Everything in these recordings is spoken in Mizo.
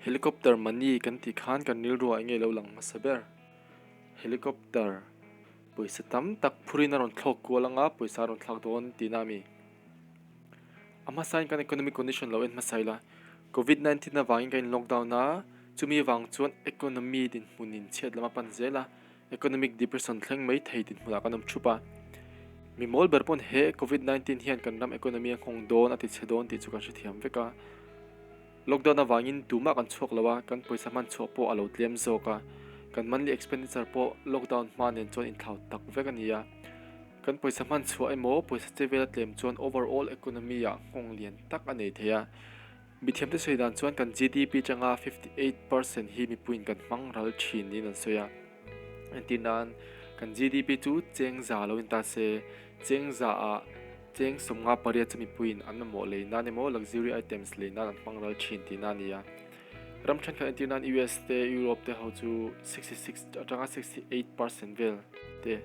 Helicopter money kan tih khan kan rilruah eng nge lo lang hmasa ber? Helicopter pawisa tam tak phurin a rawn thlawk kual anga pawisa a rawn thlak dawn tihna a mi? A hmasain kan economic condition lo en hmasa ila, Covid 19 avangin kan in lockdown a, chumi avang chuan economy dinhmunin chhiat lam a pan zel a, economic depression thleng mai thei dinhmunah kan awm thup a. Mi mawl ber pawn he Covid 19 hian kan ram economy a nghawng dawn a ti chhe dawn tih chu kan hrethiam vek a. Lockdown avangin tumah kan chhuak lo a, kan pawisa hman chhuah pawh a lo tlem zawk a, kan monthly expenditure pawh lockdown hma nen chuan inthlau tak vek a ni a. Kan pawisa hman chhuah emaw pawisa che vel a tlem chuan overall economy ah nghawng lian tak a nei thei a. Mithiamte sawi dan chuan kan GDP atanga 58% hi mipuiin kan hmang ral thin niin an sawi a. Entir nan kan GDP chu cheng za lo in ta se, cheng za ah cheng 58 chu mipuiin an mamawh lei nan emaw luxury items lei nan an hmang ral thin tihna a ni a. Ram thenkhat entir nan US te Europe te ho chu 66 atanga 68% vel te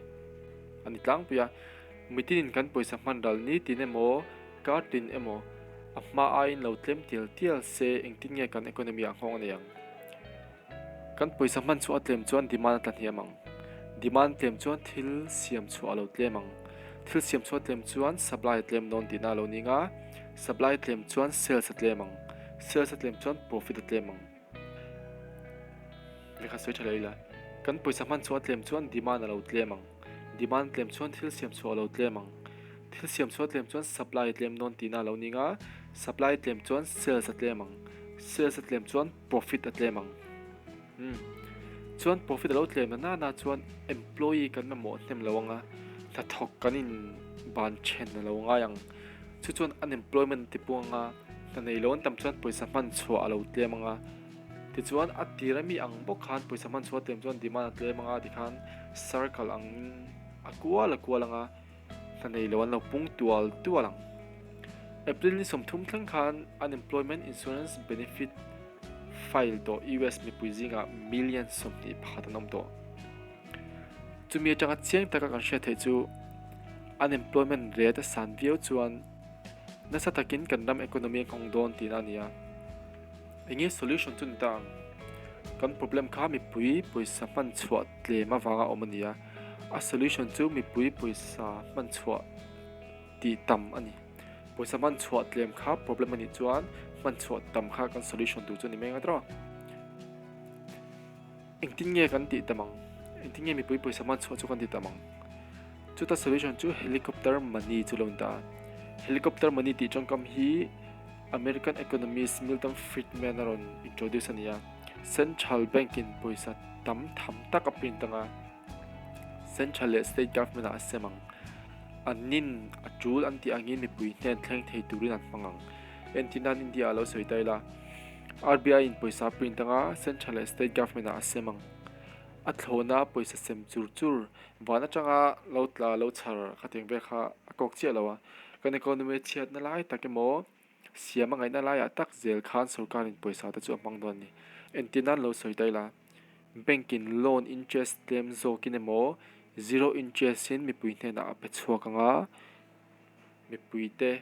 a ni tlangpui a. Mitinin kan pawisa hman ral nitin emaw kar tin emaw a hma aiin lo tlem tial tial se engtin nge kan economy ah nghawng a nei ang? Kan pawisa hman chhuah a tlem chuan demand a tla hniam ang. Demand tlem chuan thil siam chhuah a lo tlem ang. Thil siam chhuah tlem chuan supply a tlem dawn tihna a lo ning a, supply tlem chuan sales a tlem ang. Sales a tlem chuan profit a tlem ang. Lehkha sawi tha leh ila. Kan pawisa hman chhuah a tlem chuan demand a lo tlem ang. Demand tlem chuan thil siam chhuah a lo tlem ang. Thil siam chhuah tlem chuan supply a tlem dawn tihna a lo ning a, supply tlem chuan sales a tlem ang. Sales a tlem chuan profit a tlem ang. Umm. Chuan profit a lo tlem na nana chuan employee kan mamawh hnem lo ang a, hnathawk kan in ban then a lo ngai ang. Chu chuan unemployment a ti pung ang a, hna nei lo an tam chuan pawisa hman chhuah a lo tlem ang a. Tichuan a tir ami ang bawk khan pawisa hman chhuah a tlem chuan demand a tlem ang a tikhan circle angin a kual a kual ang a. Hna nei lo an lo pung tual tual ang. April ni 30 thleng khan Unemployment Insurance Benefit file tawh US mipui zingah million 21 an awm tawh. Chumi atanga chiang taka kan hriat theih chu unemployment rate a san viau chuan nasa takin kan ram economy a nghawng dawn tihna a ni a. Enge solution chu ni ta ang? Kan problem kha mipui pawisa hman chhuah tlem avanga awm a ni a, a solution chu mipui pawisa hman chhuah tih tam a ni. Pawisa hman chhuah tlem kha problem a nih chuan hman chhuah tam kha kan solution tur chu a ni mai ang a tiraw? Engtin nge kan tih tam ang? Engtin nge mipui pawisa hman chhuah chu kan tih tam ang? Chuta solution chu helicopter money chu lo ni ta a. Helicopter money tih tawngkam hi American economist Milton Friedman a rawn introduce a ni a. Central Bank in pawisa tam tham tak a print ang a, Central leh State Government ah a sem ang. An nin a tul an tih angin mipui hnen thleng thei turin an hmang ang. Entirnan India ah lo sawi ta ila, RBI in pawisa a print ang a, Central leh State Government ah a sem ang. A thlawna pawisa sem chur chur van atanga lo tla lo chhar khatiang vel kha a kawk chiah lo a. Kan economy a chhiatna lai tak emaw siam a ngaihna laiah tak zel khan sorkarin pawisa te chu a hmang dawn a ni. Entir nan lo sawi ta ila, bank in loan interest tlem zawkin emaw zero interest in mipui hnenah a pe chhuak ang a, mipui te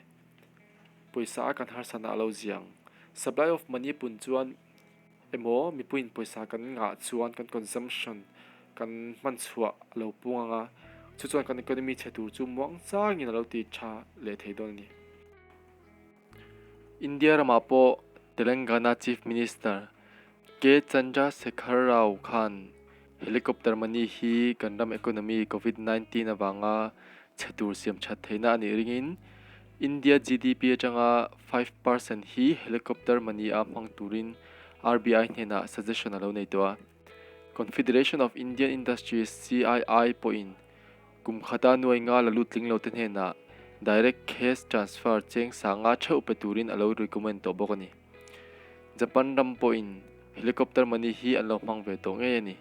pawisa a kan harsatna a lo ziang. Supply of money pun chuan emaw mipuiin pawisa kan ngah chuan kan consumption kan hman chhuah a lo pung ang a, chu chuan kan economy chhe tur chu muang changin a lo ti tha leh thei dawn a ni. India ramah pawh Telangana Chief Minister K Chandrasekhar Rao khan helicopter money hi kan ram economy Covid 19 avanga chhe tur siam that theihna a nih ringin India GDP atanga 5% hi helicopter money a hmang turin RBI hnenah suggestion a lo nei tawh a. Confederation of Indian Industries, CII, pawhin kum khata nuai nga la lut tling lote hnenah direct cash transfer cheng sanga theuh pe turin a lo recommend tawh bawk a ni. Japan ram pawhin helicopter money hi an lo hmang ve tawh ngei a ni.